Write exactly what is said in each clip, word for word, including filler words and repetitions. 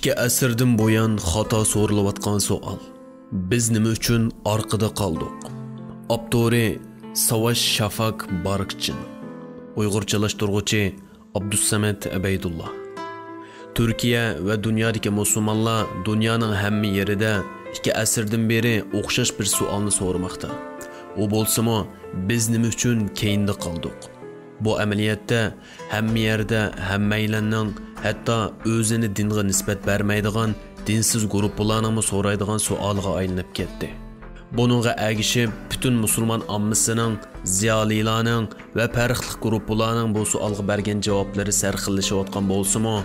ئىككى ئەسىردىن بۇيان خاتا سورىلىۋاتقان سوئال. بىز نېمە ئۈچۈن ئارقىدا قالدۇق؟ ئاپتورى ساۋاش شافاك باركچىن. ئۇيغۇرچىلاشتۇرغۇچى ئابدۇسسەمەت ئەبەيدۇللا. تۈركىيە ۋە دۇنيادىكى مۇسۇلمانلار دۇنيانىڭ ھەممە يېرىدە ئىككى ئەسىردىن بېرى ئوخشاش بىر سوئالنى سورىماقتا. ئۇ بولسىمۇ، بىز نېمە ئۈچۈن كەينىدە قالدۇق؟ بۇ ئەمەلىيەتتە ھەممە يەردە ھەممەيلەننىڭ، ھەتتا ئۆزىنى دىنغا نىسبەت بەرمەيدىغان دىنسىز گۇرۇپپىلارنىڭمۇ سورايدىغان سوئالىغا ئايلىنىپ كەتتى. بۇنىڭغا ئەگىشىپ، پۈتۈن مۇسۇلمان ئاممىسىنىڭ، زىيالىيلارنىڭ ۋە پەرقلىق گۇرۇپپىلارنىڭ بۇ سوئالغا بەرگەن جاۋابلىرى سەرخىللىشىۋاتقان بولسىمۇ،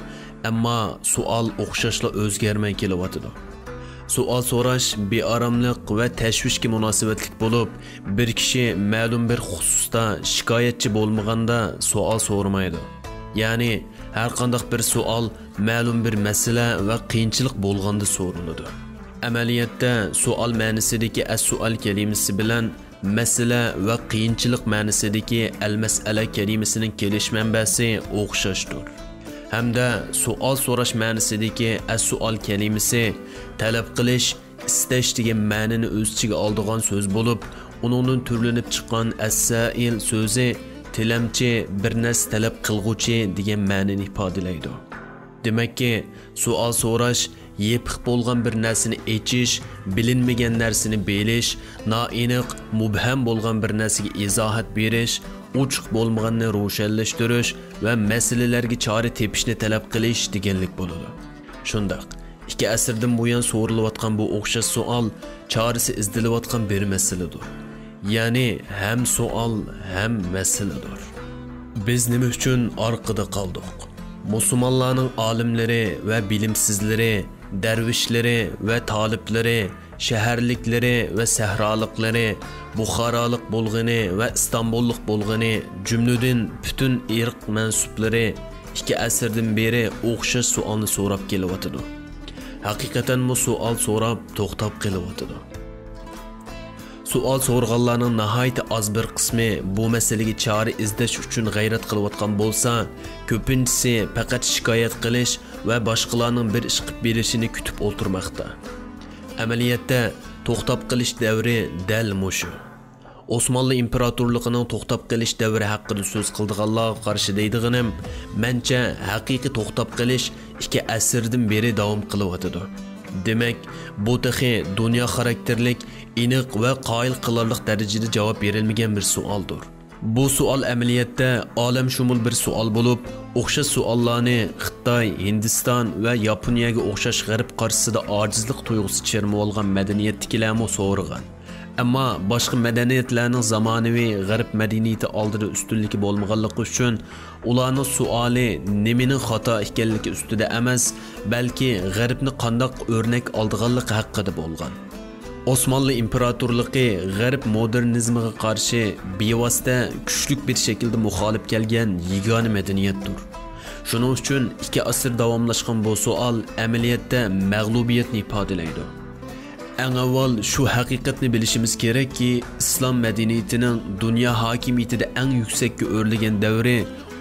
ئەمما سوئال ئوخشاشلا ئۆزگەرمەي كېلىۋاتىدۇ. سوئال سوراش بىئاراملىق ۋە تەشۋىشكە مۇناسىۋەتلىك بولۇپ، بىر كىشى مەلۇم بىر خۇسۇستا شىكايەتچى بولمىغاندا سوئال سورىمايدۇ. يەنى، ھەرقانداق بىر سوئال مەلۇم بىر مەسىلە ۋە قىيىنچىلىق بولغاندا سورىلىدۇ. ئەمەلىيەتتە، سوئال مەنىسىدىكى ئەس-سوئال كەلىمىسى بىلەن مەسىلە ۋە قىيىنچىلىق مەنىسىدىكى ئەل-مەسئەلە كەلىمىسىنىڭ كېلىش مەنبەسى ئوخشاشتۇر. ھەمدە سوئال سوراش مەنىسىدىكى ئەس-سوئال كەلىمىسى تەلەپ قىلىش، ئىستەش دېگەن مەنىنى ئۆز ئىچىگە ئالىدىغان سۆز بولۇپ، ئۇنىڭدىن تۈرلىنىپ چىققان ئەس-سائىل سۆزى تىلەمچى، بىر نەرسە تەلەپ قىلغۇچى دېگەن مەنىنى ئىپادىلەيدۇ. دېمەككى، سوئال سوراش، يېپىق بولغان بىر نەرسىنى ئېچىش، بىلىنمىگەن نەرسىنى بىلىش، نائېنىق، مۇبھەم بولغان بىر نەرسىگە ئىزاھات بېرىش، ئوچۇق بولمىغاننى روشەنلەشتۈرۈش ۋە مەسىلىلەرگە چارە تېپىشنى تەلەپ قىلىش دېگەنلىك بولىدۇ. شۇنداق، ئىككى ئەسىردىن بۇيان سورىلىۋاتقان بۇ ئوخشاش سوئال چارىسى ئىزدىلىۋاتقان بىر مەسىلىدۇر. يەنى ھەم سوئال، ھەم مەسىلىدۇر. بىز نېمە ئۈچۈن ئارقىدا قالدۇق؟ مۇسۇلمانلارنىڭ ئالىملىرى ۋە بىلىمسىزلىرى، دەرۋىشلىرى ۋە تالىپلىرى، شەھەرلىكلىرى ۋە سەھرالىقلىرى، بۇخارالىق بولغىنى ۋە ئىستانبۇللۇق بولغىنى، جۈملىدىن پۈتۈن ئىرق مەنسۇپلىرى ئىككى ئەسىردىن بېرى ئوخشاش سوئالنى سوراپ كېلىۋاتىدۇ. ھەقىقەتەنمۇ سوئال سوراپ توختاپ قېلىۋاتىدۇ. سوئال سورىغانلارنىڭ ناھايىتى ئاز بىر قىسمى بۇ مەسىلىگە چارە ئىزدەش ئۈچۈن غەيرەت قىلىۋاتقان بولسا، كۆپىنچىسى پەقەت شىكايەت قىلىش ۋە باشقىلارنىڭ بىر ئىش قىلىپ بېرىشىنى كۈتۈپ ئولتۇرماقتا. ئەمەلىيەتتە، توختاپ قېلىش دەۋرى دەل مۇشۇ. ئوسمانلى ئىمپېراتورلۇقىنىڭ توختاپ قېلىش دەۋرى ھەققىدە سۆز قىلىدىغانلارغا قارشى دەيدىغىنىم، مەنچە، ھەقىقىي توختاپ قېلىش ئىككى ئەسىردىن بېرى داۋام قىلىۋاتىدۇ. دېمەك، بۇ تېخى دۇنيا خاراكتېرلىك، ئېنىق ۋە قايىل قىلارلىق دەرىجىدە جاۋاب بېرىلمىگەن بىر سوئالدۇر. بۇ سوئال ئەمەلىيەتتە ئالەمشۇمۇل بىر سوئال بولۇپ، ئوخشاش سوئاللارنى خىتاي، ھىندىستان ۋە ياپونىيەگە ئوخشاش غەرب قارشىسىدا ئاجىزلىق تۇيغۇسى چىرمىۋالغان مەدەنىيەتتىكىلەرمۇ سورىغان. ئەمما باشقا مەدەنىيەتلەرنىڭ زامانىۋى غەرب مەدەنىيىتى ئالدىدا ئۈستۈنلۈكى بولمىغانلىقى ئۈچۈن، ئۇلارنىڭ سوئالى نېمىنىڭ خاتا ئىكەنلىكى ئۈستىدە ئەمەس، بەلكى غەربنى قانداق ئۆرنەك ئالىدىغانلىقى ھەققىدە بولغان. ئوسمانلى ئىمپېراتورلۇقى غەرب مودېرنىزمىغا قارشى بىۋاسىتە، كۈچلۈك بىر شەكىلدە مۇخالىپ كەلگەن يېگانە مەدەنىيەتتۇر. شۇنىڭ ئۈچۈن ئىككى ئەسىر داۋاملاشقان بۇ سوئال ئەمەلىيەتتە مەغلۇبىيەتنى ئىپادىلەيدۇ. ئەڭ ئاۋۋال شۇ ھەقىقەتنى بىلىشىمىز كېرەككى، ئىسلام مەدەنىيىتىنىڭ دۇنيا ھاكىمىيىتىدە ئەڭ يۈكسەككە ئۆرلىگەن دەۋرى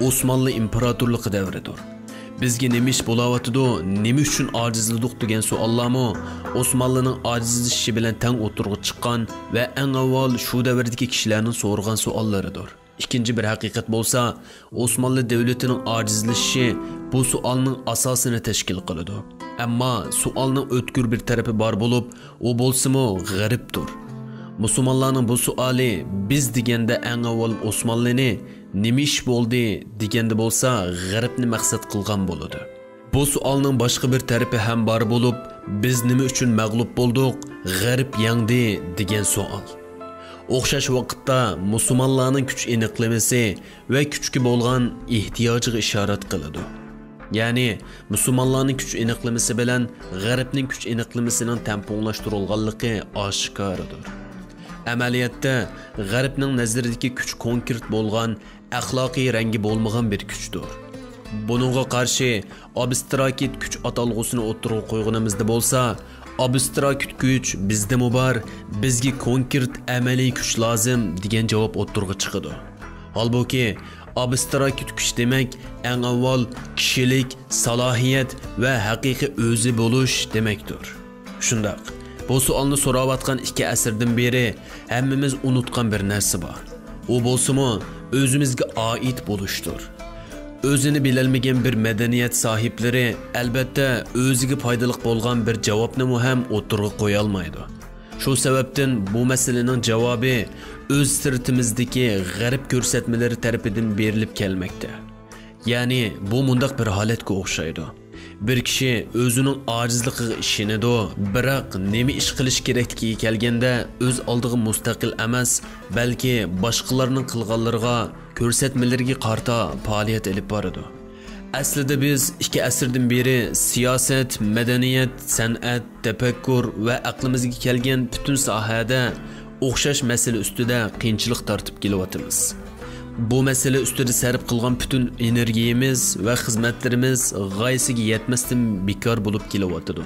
ئوسمانلى ئىمپېراتورلۇقى دەۋرىدۇر. بىزگە نېمە ئىش بولاۋاتىدۇ، نېمە ئۈچۈن ئاجىزلىدۇق دېگەن سوئاللارمۇ ئوسمانلىنىڭ ئاجىزلىشىشى بىلەن تەڭ ئوتتۇرىغا چىققان ۋە ئەڭ ئاۋۋال شۇ دەۋردىكى كىشىلەرنىڭ سورىغان سوئاللىرىدۇر. ئىككىنچى بىر ھەقىقەت بولسا، ئوسمانلى دۆلىتىنىڭ ئاجىزلىشىشى بۇ سوئالنىڭ ئاساسىنى تەشكىل قىلىدۇ. ئەمما سوئالنىڭ ئۆتكۈر بىر تەرىپى بار بولۇپ، ئۇ بولسىمۇ غەربتۇر. مۇسۇلمانلارنىڭ بۇ سوئالى، بىز دېگەندە ئەڭ ئاۋۋال ئوسمانلىنى، نېمە ئىش بولدى دېگەندە بولسا، غەربنى مەقسەت قىلغان بولىدۇ. بۇ سوئالنىڭ باشقا بىر تەرىپى ھەم بار بولۇپ، بىز نېمە ئۈچۈن مەغلۇپ بولدۇق، غەرب يەڭدى دېگەن سوئال. ئوخشاش ۋاقىتتا مۇسۇلمانلارنىڭ كۈچ ئېنىقلىمىسى ۋە كۈچكە بولغان ئېھتىياجىغا ئىشارەت قىلىدۇ. يەنى، مۇسۇلمانلارنىڭ كۈچ ئېنىقلىمىسى بىلەن غەربنىڭ كۈچ ئېنىقلىمىسىنىڭ تەڭپۇڭلاشتۇرۇلغانلىقى ئاشكارىدۇر. ئەمەلىيەتتە، غەربنىڭ نەزىرىدىكى كۈچ كونكرېت بولغان، ئەخلاقىي رەڭگى بولمىغان بىر كۈچتۇر. بۇنىڭغا قارشى، ئابستراكت كۈچ ئاتالغۇسىنى ئوتتۇرىغا قويغىنىمىزدا بولسا، ئابستراكت كۈچ بىزدىمۇ بار، بىزگە كونكرېت ئەمەلىي كۈچ لازىم دېگەن جاۋاب ئوتتۇرىغا چىقىدۇ. ھالبۇكى، ئابستراكت كۈچ دېمەك، ئەڭ ئاۋۋال كىشىلىك سالاھىيەت ۋە ھەقىقىي ئۆزى بولۇش دېمەكتۇر. شۇنداق، بۇ سوئالنى سوراۋاتقان ئىككى ئەسىردىن بېرى ھەممىمىز ئۇنتقان بىر نەرسە بار. ئۇ بولسىمۇ ئۆزىمىزگە ئائىت بولۇشتۇر. ئۆزىنى بىلەلمىگەن بىر مەدەنىيەت ساھىبلىرى، ئەلبەتتە، ئۆزىگە پايدىلىق بولغان بىر جاۋابنىمۇ ھەم ئوتتۇرىغا قويالمايدۇ. شۇ سەۋەبتىن بۇ مەسىلىنىڭ جاۋابى ئۆز سىرتىمىزدىكى غەرب كۆرسەتمىلىرى تەرىپىدىن بېرىلىپ كەلمەكتە. يەنى، بۇ مۇنداق بىر ھالەتكە ئوخشايدۇ. بىر كىشى ئۆزىنىڭ ئاجىزلىقىغا ئىشىنىدۇ، بىراق نېمە ئىش قىلىش كېرەكلىكىگە كەلگەندە، ئۆز ئالدىغا مۇستەقىل ئەمەس، بەلكى باشقىلارنىڭ قىلغانلىرىغا، كۆرسەتمىلىرىگە قارىتا پائالىيەت ئېلىپ بارىدۇ. ئەسلىدە بىز ئىككى ئەسىردىن بېرى سىياسەت، مەدەنىيەت، سەنئەت، تەپەككۇر ۋە ئەقلىمىزگە كەلگەن پۈتۈن ساھەدە ئوخشاش مەسىلە ئۈستىدە قىيىنچىلىق تارتىپ كېلىۋاتىمىز. بۇ مەسىلە ئۈستىدە سەرپ قىلغان پۈتۈن ئېنېرگىيىمىز ۋە خىزمەتلىرىمىز غايىسىگە يەتمەستىن بىكار بولۇپ كېلىۋاتىدۇ.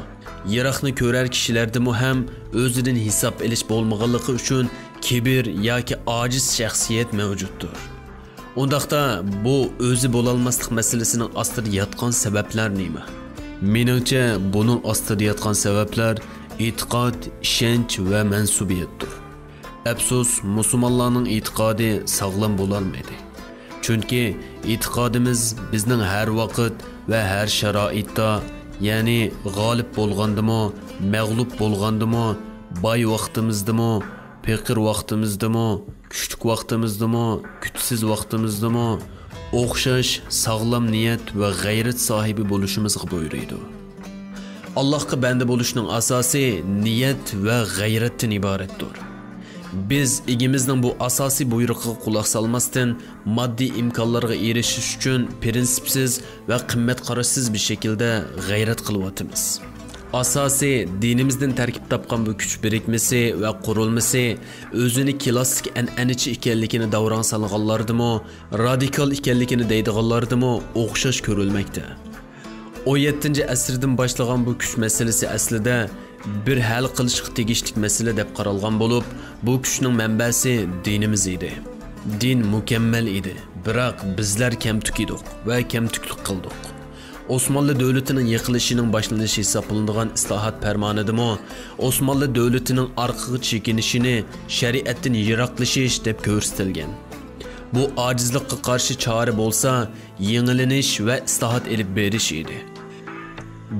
يىراقنى كۆرەر كىشىلەردىمۇ ھەم ئۆزىدىن ھېساب ئېلىش بولمىغانلىقى ئۈچۈن كىبىر ياكى ئاجىز شەخسىيەت مەۋجۇتتۇر. ئۇنداقتا، بۇ ئۆزى بولالماسلىق مەسىلىسىنىڭ ئاستىدا ياتقان سەۋەبلەر نېمە؟ مېنىڭچە، بۇنىڭ ئاستىدا ياتقان سەۋەبلەر ئېتىقاد، ئىشەنچ ۋە مەنسۇبىيەتتۇر. ئەپسۇس، مۇسۇلمانلارنىڭ ئېتىقادى ساغلام بولالمىدى. چۈنكى ئېتىقادىمىز بىزنىڭ ھەر ۋاقىت ۋە ھەر شارائىتتا، يەنى غالىب بولغاندىمۇ، مەغلۇپ بولغاندىمۇ، باي ۋاقتىمىزدىمۇ، پېقىر ۋاقتىمىزدىمۇ، كۈچلۈك ۋاقتىمىزدىمۇ، كۈچسىز ۋاقتىمىزدىمۇ ئوخشاش ساغلام نىيەت ۋە غەيرەت ساھىبى بولۇشىمىزغا بۇيرۇيدۇ. ئاللاھقا بەندە بولۇشنىڭ ئاساسى نىيەت ۋە غەيرەتتىن ئىبارەتتۇر. بىز ئىگىمىزنىڭ بۇ ئاساسىي بۇيرۇقىغا قۇلاق سالماستىن، ماددىي ئىمكانلارغا ئېرىشىش ئۈچۈن پىرىنسىپسىز ۋە قىممەت قاراشسىز بىر شەكىلدە غەيرەت قىلىۋاتىمىز. ئاساسىي دىنىمىزدىن تەركىب تاپقان بۇ كۈچ بىرىكمىسى ۋە قۇرۇلمىسى ئۆزىنى كلاسسىك ئەنئەنىچى ئىكەنلىكىنى داۋراڭ سالغانلاردىمۇ، رادىكال ئىكەنلىكىنى دەيدىغانلاردىمۇ ئوخشاش كۆرۈلمەكتە. ئون يەتتىنچى ئەسىردىن باشلىغان بۇ كۈچ مەسىلىسى ئەسلىدە بىر ھەل قىلىشقا تېگىشلىك مەسىلە دەپ قارالغان بولۇپ، بۇ كۈچنىڭ مەنبەسى دىنىمىز ئىدى. دىن مۇكەممەل ئىدى، بىراق بىزلەر كەمتۈك ئىدۇق ۋە كەمتۈكلۈك قىلدۇق. ئوسمانلى دۆلىتىنىڭ يىقىلىشىنىڭ باشلىنىشى ھېسابلىنىدىغان ئىسلاھات پەرمانىدىمۇ ئوسمانلى دۆلىتىنىڭ ئارقىغا چېكىنىشىنى شەرىئەتتىن يىراقلىشىش دەپ كۆرسىتىلگەن. بۇ ئاجىزلىققا قارشى چارە بولسا، يېڭىلىنىش ۋە ئىسلاھات ئېلىپ بېرىش ئىدى.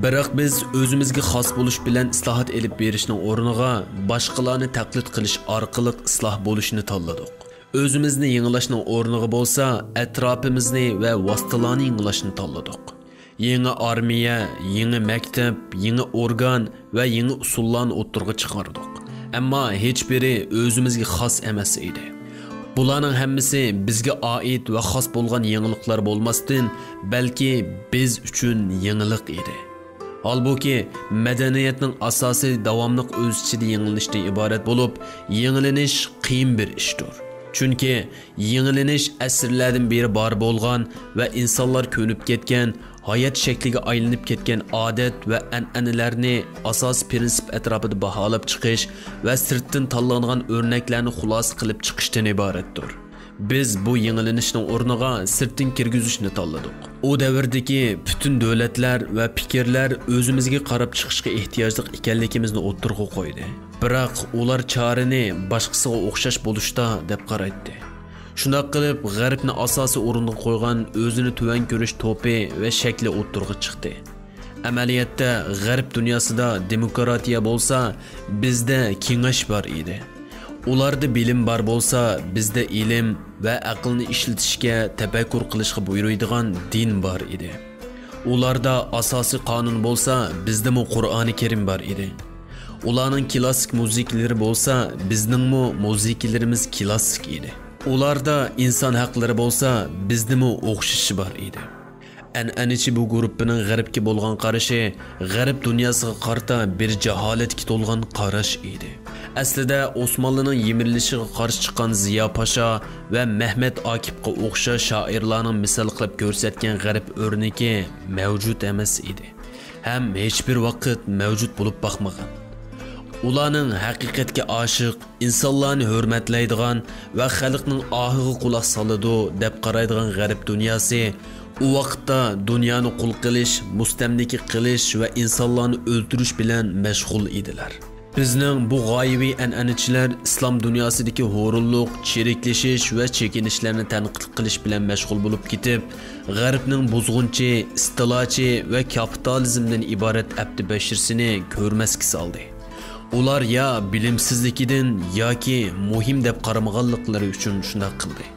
بىراق بىز ئۆزىمىزگە خاس بولۇش بىلەن ئىسلاھات ئېلىپ بېرىشنىڭ ئورنىغا باشقىلارنى تەقلىد قىلىش ئارقىلىق ئىسلاھ بولۇشنى تاللىدۇق. ئۆزىمىزنى يېڭىلاشنىڭ ئورنىغا بولسا ئەتراپىمىزنى ۋە ۋاسىتىلارنى يېڭىلاشنى تاللىدۇق. يېڭى ئارمىيە، يېڭى مەكتەپ، يېڭى ئورگان ۋە يېڭى ئۇسۇللارنى ئوتتۇرىغا چىقاردۇق. ئەمما ھېچبىرى ئۆزىمىزگە خاس ئەمەس ئىدى. بۇلارنىڭ ھەممىسى بىزگە ئائىت ۋە خاس بولغان يېڭىلىقلار بولماستىن، بەلكى بىز ئۈچۈن يېڭىلىق ئىدى. ھالبۇكى، مەدەنىيەتنىڭ ئاساسى داۋاملىق ئۆز ئىچىدە يېڭىلىنىشتىن ئىبارەت بولۇپ، يېڭىلىنىش قىيىن بىر ئىشتۇر. چۈنكى يېڭىلىنىش ئەسىرلەردىن بېرى بار بولغان ۋە ئىنسانلار كۆنۈپ كەتكەن، ھايات شەكلىگە ئايلىنىپ كەتكەن ئادەت ۋە ئەنئەنىلەرنى ئاساسىي پىرىنسىپ ئەتراپىدا باھالاپ چىقىش ۋە سىرتتىن تاللانغان ئۆرنەكلەرنى خۇلاسە قىلىپ چىقىشتىن ئىبارەتتۇر. بىز بۇ يېڭىلىنىشنىڭ ئورنىغا سىرتتىن كىرگۈزۈشنى تاللىدۇق. ئۇ دەۋردىكى پۈتۈن دۆلەتلەر ۋە پىكىرلەر ئۆزىمىزگە قاراپ چىقىشقا ئېھتىياجلىق ئىكەنلىكىمىزنى ئوتتۇرىغا قويدى. بىراق ئۇلار چارىنى باشقىسىغا ئوخشاش بولۇشتا دەپ قارايتتى. شۇنداق قىلىپ، غەربنى ئاساسىي ئورۇنغا قويغان ئۆزىنى تۆۋەن كۆرۈش توپى ۋە شەكلى ئوتتۇرىغا چىقتى. ئەمەلىيەتتە، غەرب دۇنياسىدا دېموكراتىيە بولسا، بىزدە كېڭەش بار ئىدى. ئۇلاردا بىلىم بار بولسا، بىزدە ئىلىم ۋە ئەقىلنى ئىشلىتىشكە، تەپەككۇر قىلىشقا بۇيرۇيدىغان دىن بار ئىدى. ئۇلاردا ئاساسىي قانۇن بولسا، بىزدىمۇ قۇرئانى كەرىم بار ئىدى. ئۇلارنىڭ كلاسسىك مۇزىكىلىرى بولسا، بىزنىڭمۇ مۇزىكىلىرىمىز كلاسسىك ئىدى. ئۇلاردا ئىنسان ھەقلىرى بولسا، بىزدىمۇ ئوخشىشى بار ئىدى. ئەنئەنىچى بۇ گۇرۇپپىنىڭ غەربكە بولغان قارىشى غەرب دۇنياسىغا قارىتا بىر جاھالەتكە تولغان قاراش ئىدى. ئەسلىدە ئوسمانلىنىڭ يىمىرىلىشىغا قارشى چىققان زىيا پاشا ۋە مەھمەت ئاكىپقا ئوخشاش شائىرلارنىڭ مىسال قىلىپ كۆرسەتكەن غەرب ئۆرنىكى مەۋجۇت ئەمەس ئىدى. ھەم ھېچبىر ۋاقىت مەۋجۇت بولۇپ باقمىغان. ئۇلارنىڭ ھەقىقەتكە ئاشىق، ئىنسانلارنى ھۆرمەتلەيدىغان ۋە خەلقنىڭ ئاھىغا قۇلاق سالىدۇ دەپ قارايدىغان غەرب دۇنياسى ئۇ ۋاقىتتا دۇنيانى قۇل قىلىش، مۇستەملىكە قىلىش ۋە ئىنسانلارنى ئۆلتۈرۈش بىلەن مەشغۇل ئىدىلەر. بىزنىڭ بۇ غايىۋى ئەنئەنىچىلەر ئىسلام دۇنياسىدىكى ھۇرۇنلۇق، چىرىكلىشىش ۋە چېكىنىشلەرنى تەنقىد قىلىش بىلەن مەشغۇل بولۇپ كېتىپ، غەربنىڭ بۇزغۇنچى، ئىستىلاچى ۋە كاپىتالىزمدىن ئىبارەت ئەپتى بەشىرىسىنى كۆرمەسكە سالدى. ئۇلار يا بىلىمسىزلىكىدىن ياكى مۇھىم دەپ قارىمىغانلىقلىرى ئۈچۈن شۇنداق قىلدى.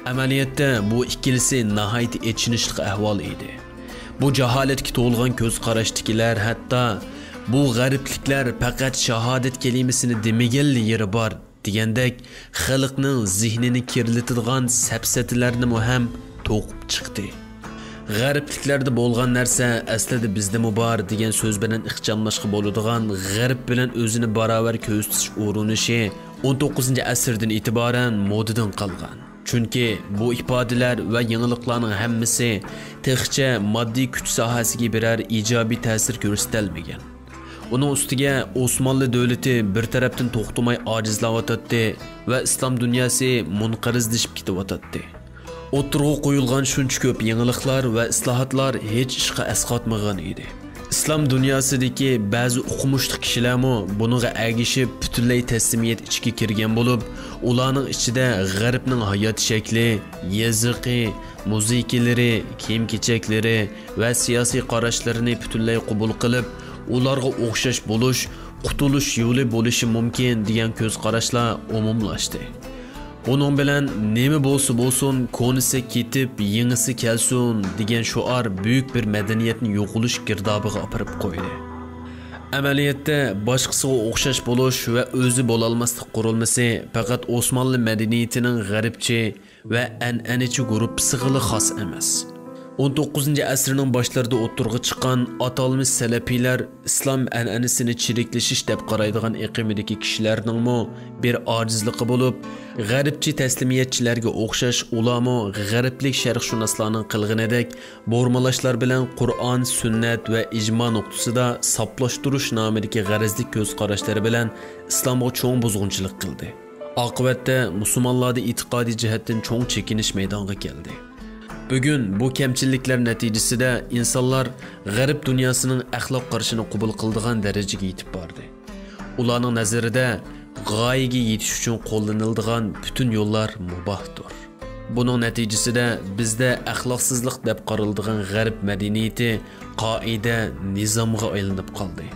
ئەمەلىيەتتە بۇ ئىككىلىسى ناھايىتى ئېچىنىشلىق ئەھۋال ئىدى. بۇ جاھالەتكە تولغان كۆز قاراشتىكىلەر ھەتتا «بۇ غەربلىكلەر پەقەت شاھادەت كەلىمىسىنى دېمىگەنلا يېرى بار» دېگەندەك، خەلقنىڭ زېھنىنى كىرلىتىدىغان سەپسەتىلەرنىمۇ ھەم توقۇپ چىقتى. «غەربلىكلەردە بولغان نەرسە ئەسلىدە بىزدىمۇ بار» دېگەن سۆز بىلەن ئىخچاملاشقا بولىدىغان، غەرب بىلەن ئۆزىنى باراۋەر كۆرسىتىش ئۇرۇنۇشى ئون توققۇزىنچى ئەسىردىن ئېتىبارەن مودىدىن قالغان. چۈنكى بۇ ئىپادىلەر ۋە يېڭىلىقلارنىڭ ھەممىسى تېخىچە ماددىي كۈچ ساھەسىگە بىرەر ئىجابىي تەسىر كۆرسىتەلمىگەن. ئۇنىڭ ئۈستىگە ئوسمانلى دۆلىتى بىر تەرەپتىن توختىماي ئاجىزلاۋاتاتتى ۋە ئىسلام دۇنياسى مۇنقەرزلىشىپ كېتىۋاتاتتى. ئوتتۇرىغا قويۇلغان شۇنچە كۆپ يېڭىلىقلار ۋە ئىسلاھاتلار ھېچ ئىشقا ئەسقاتمىغان ئىدى. ئىسلام دۇنياسىدىكى بەزى ئوقۇمۇشلۇق كىشىلەرمۇ بۇنىڭغا ئەگىشىپ پۈتۈنلەي تەسلىمىيەت ئىچىگە كىرگەن بولۇپ، ئۇلارنىڭ ئىچىدە غەربنىڭ ھايات شەكلى، يېزىقى، مۇزىكىلىرى، كىيىم-كېچەكلىرى ۋە سىياسىي قاراشلىرىنى پۈتۈنلەي قوبۇل قىلىپ، ئۇلارغا ئوخشاش بولۇش قۇتۇلۇش يولى بولۇشى مۇمكىن دېگەن كۆز قاراشلار ئومۇملاشتى. بۇنىڭ بىلەن «نېمە بولسا بولسۇن، كونىسى كېتىپ، يېڭىسى كەلسۇن» دېگەن شوئار بۈيۈك بىر مەدەنىيەتنى يوقىلىش گىردابىغا ئاپىرىپ قويدى. ئەمەلىيەتتە، باشقىسىغا ئوخشاش بولۇش ۋە ئۆزى بولالماسلىق قۇرۇلمىسى پەقەت ئوسمانلى مەدەنىيىتىنىڭ غەربچە ۋە ئەنئەنىچى گۇرۇپپىسىغىلا خاس ئەمەس. ئون توققۇزىنچى ئەسىرنىڭ باشلىرىدا ئوتتۇرىغا چىققان ئاتالمىش سەلەپىيلەر ئىسلام ئەنئەنىسىنى چىرىكلىشىش دەپ قارايدىغان ئېقىمىدىكى كىشىلەرنىڭمۇ بىر ئاجىزلىقى بولۇپ، غەربچى تەسلىمىيەتچىلەرگە ئوخشاش ئۇلارمۇ غەربلىك شەرقشۇناسلارنىڭ قىلغىنىدەك بۇرمىلاشلار بىلەن قۇرئان، سۈننەت ۋە ئىجما نۇقتىسىدا ساپلاشتۇرۇش نامىدىكى غەرەزلىك كۆز قاراشلىرى بىلەن ئىسلامغا چوڭ بۇزغۇنچىلىق قىلدى. ئاقىۋەتتە مۇسۇلمانلاردا ئېتىقادىي جەھەتتىن چوڭ چېكىنىش مەيدانغا كەلدى. بۈگۈن بۇ كەمچىلىكلەر نەتىجىسىدە ئىنسانلار غەرب دۇنياسىنىڭ ئەخلاق قارىشىنى قوبۇل قىلىدىغان دەرىجىگە يېتىپ باردى. ئۇلارنىڭ نەزىرىدە غايىگە يېتىش ئۈچۈن قوللىنىلىدىغان پۈتۈن يوللار مۇباھتۇر. بۇنىڭ نەتىجىسىدە بىزدە ئەخلاقسىزلىق دەپ قارىلىدىغان غەرب مەدەنىيىتى قائىدە، نىزامغا ئايلىنىپ قالدى.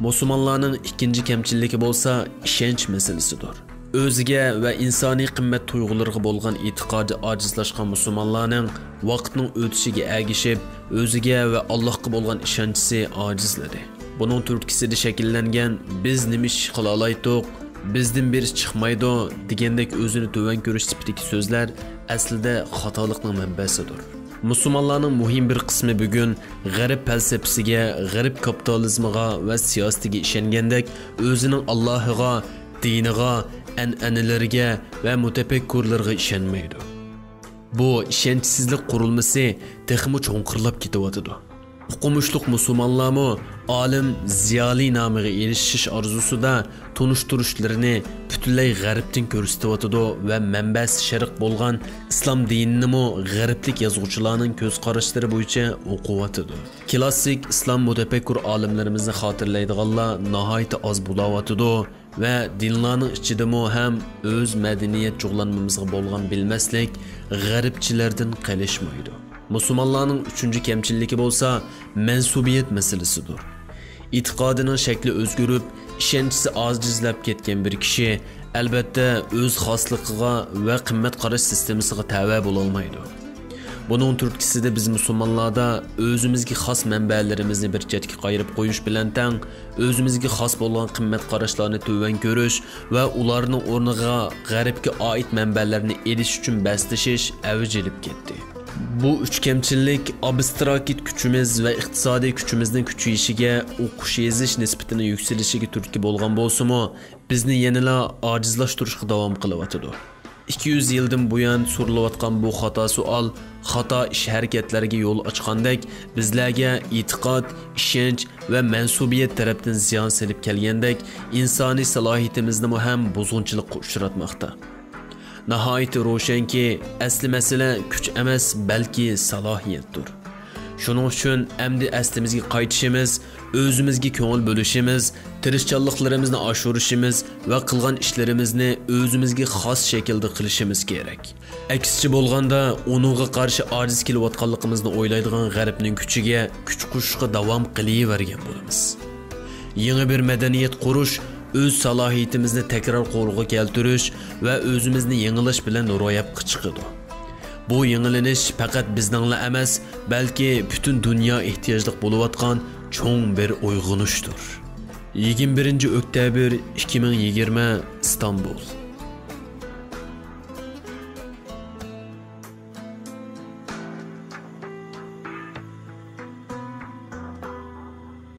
مۇسۇلمانلارنىڭ ئىككىنچى كەمچىلىكى بولسا ئىشەنچ مەسىلىسىدۇر. ئۆزىگە ۋە ئىنسانىي قىممەت تۇيغۇلىرىغا بولغان ئېتىقادى ئاجىزلاشقان مۇسۇلمانلارنىڭ ۋاقىتنىڭ ئۆتۈشىگە ئەگىشىپ، ئۆزىگە ۋە ئاللاھقا بولغان ئىشەنچىسى ئاجىزلىدى. بۇنىڭ تۈرتكىسىدە شەكىللەنگەن «بىز نېمە ئىش قىلالايتتۇق، بىزدىن بىر ئىش چىقمايدۇ» دېگەندەك ئۆزىنى تۆۋەن كۆرۈش تىپىدىكى سۆزلەر ئەسلىدە خاتالىقنىڭ مەنبەسىدۇر. مۇسۇلمانلارنىڭ مۇھىم بىر قىسمى بۈگۈن غەرب پەلسەپىسىگە، غەرب كاپىتالىزمىغا ۋە سىياسىتىگە ئىشەنگەندەك، ئۆزىنىڭ ئاللاھىغا، دىنىغا، ئەنئەنىلىرىگە ۋە مۇتەپەككۇرلىرىغا ئىشەنمەيدۇ. بۇ ئىشەنچسىزلىك قۇرۇلمىسى تېخىمۇ چوڭقۇرلاپ كېتىۋاتىدۇ. ئوقۇمۇشلۇق مۇسۇلمانلارمۇ ئالىم، زىيالىي نامىغا ئېرىشىش ئارزۇسىدا تونۇشتۇرۇشلىرىنى پۈتۈنلەي غەربتىن كۆرسىتىۋاتىدۇ ۋە مەنبەسى شەرق بولغان ئىسلام دىنىنىمۇ غەربلىك يازغۇچىلارنىڭ كۆز قاراشلىرى بويىچە ئوقۇۋاتىدۇ. كلاسسىك ئىسلام مۇتەپەككۇر ئالىملىرىمىزنى خاتىرىلەيدىغانلار ناھايىتى ئاز بولاۋاتىدۇ ۋە دىنلارنىڭ ئىچىدىمۇ ھەم ئۆز مەدەنىيەت جۇغلانمىمىزغا بولغان بىلمەسلىك غەربچىلەردىن قېلىشمايدۇ. مۇسۇلمانلارنىڭ ئۈچىنچى كەمچىلىكى بولسا مەنسۇبىيەت مەسىلىسىدۇر. ئېتىقادىنىڭ شەكلى ئۆزگىرىپ، ئىشەنچىسى ئاجىزلاپ كەتكەن بىر كىشى، ئەلبەتتە، ئۆز خاسلىقىغا ۋە قىممەت قاراش سىستېمىسىغا تەۋە بولالمايدۇ. بۇنىڭ تۈرتكىسىدە بىز مۇسۇلمانلاردا ئۆزىمىزگە خاس مەنبەلىرىمىزنى بىر چەتكە قايرىپ قويۇش بىلەن تەڭ، ئۆزىمىزگە خاس بولغان قىممەت قاراشلارنى تۆۋەن كۆرۈش ۋە ئۇلارنىڭ ئورنىغا غەربكە ئائىت مەنبەلەرنى ئېلىش ئۈچۈن بەسلىشىش ئەۋج ئېلىپ كەتتى. بۇ ئۈچ كەمچىلىك ئابستراكت كۈچىمىز ۋە ئىقتىسادىي كۈچىمىزنىڭ كۈچىيىشىگە، ئوقۇش يېزىش نىسبىتىنىڭ يۈكسىلىشىگە تۈرتكە بولغان بولسىمۇ، بىزنى يەنىلا ئاجىزلاشتۇرۇشقا داۋام قىلىۋاتىدۇ. ئىككى يۈز يىلدىن بۇيان سورىلىۋاتقان بۇ خاتا سوئال، خاتا ئىش-ھەرىكەتلەرگە يول ئاچقاندەك، بىزلەرگە ئېتىقاد، ئىشەنچ ۋە مەنسۇبىيەت تەرەپتىن زىيان سېلىپ كەلگەندەك، ئىنسانىي سالاھىيىتىمىزنىمۇ ھەم بۇزغۇنچىلىققا ئۇچراتماقتا. ناھايىتى روشەنكى، ئەسلى مەسىلە كۈچ ئەمەس، بەلكى سالاھىيەتتۇر. شۇنىڭ ئۈچۈن ئەمدى ئەسلىمىزگە قايتىشىمىز، ئۆزىمىزگە كۆڭۈل بۆلۈشىمىز، تىرىشچانلىقلىرىمىزنى ئاشۇرۇشىمىز ۋە قىلغان ئىشلىرىمىزنى ئۆزىمىزگە خاس شەكىلدە قىلىشىمىز كېرەك. ئەكسىچە بولغاندا، ئۇنىڭغا قارشى ئاجىز كېلىۋاتقانلىقىمىزنى ئويلايدىغان غەربنىڭ كۈچىگە كۈچ قوشۇشقا داۋام قىلىۋەرگەن بولىمىز. يېڭى بىر مەدەنىيەت قۇرۇش، ئۆز سالاھىيىتىمىزنى تەكرار قولغا كەلتۈرۈش ۋە ئۆزىمىزنى يېڭىلاش بىلەن روياپقا چىقىدۇ. بۇ يېڭىلىنىش پەقەت بىزنىڭلا ئەمەس، بەلكى پۈتۈن دۇنيا ئېھتىياجلىق بولۇۋاتقان چوڭ بىر ئويغىنىشتۇر. يىگىرمە بىرىنچى ئۆكتەبىر، ئىككى مىڭ يىگىرمە، ئىستانبۇل.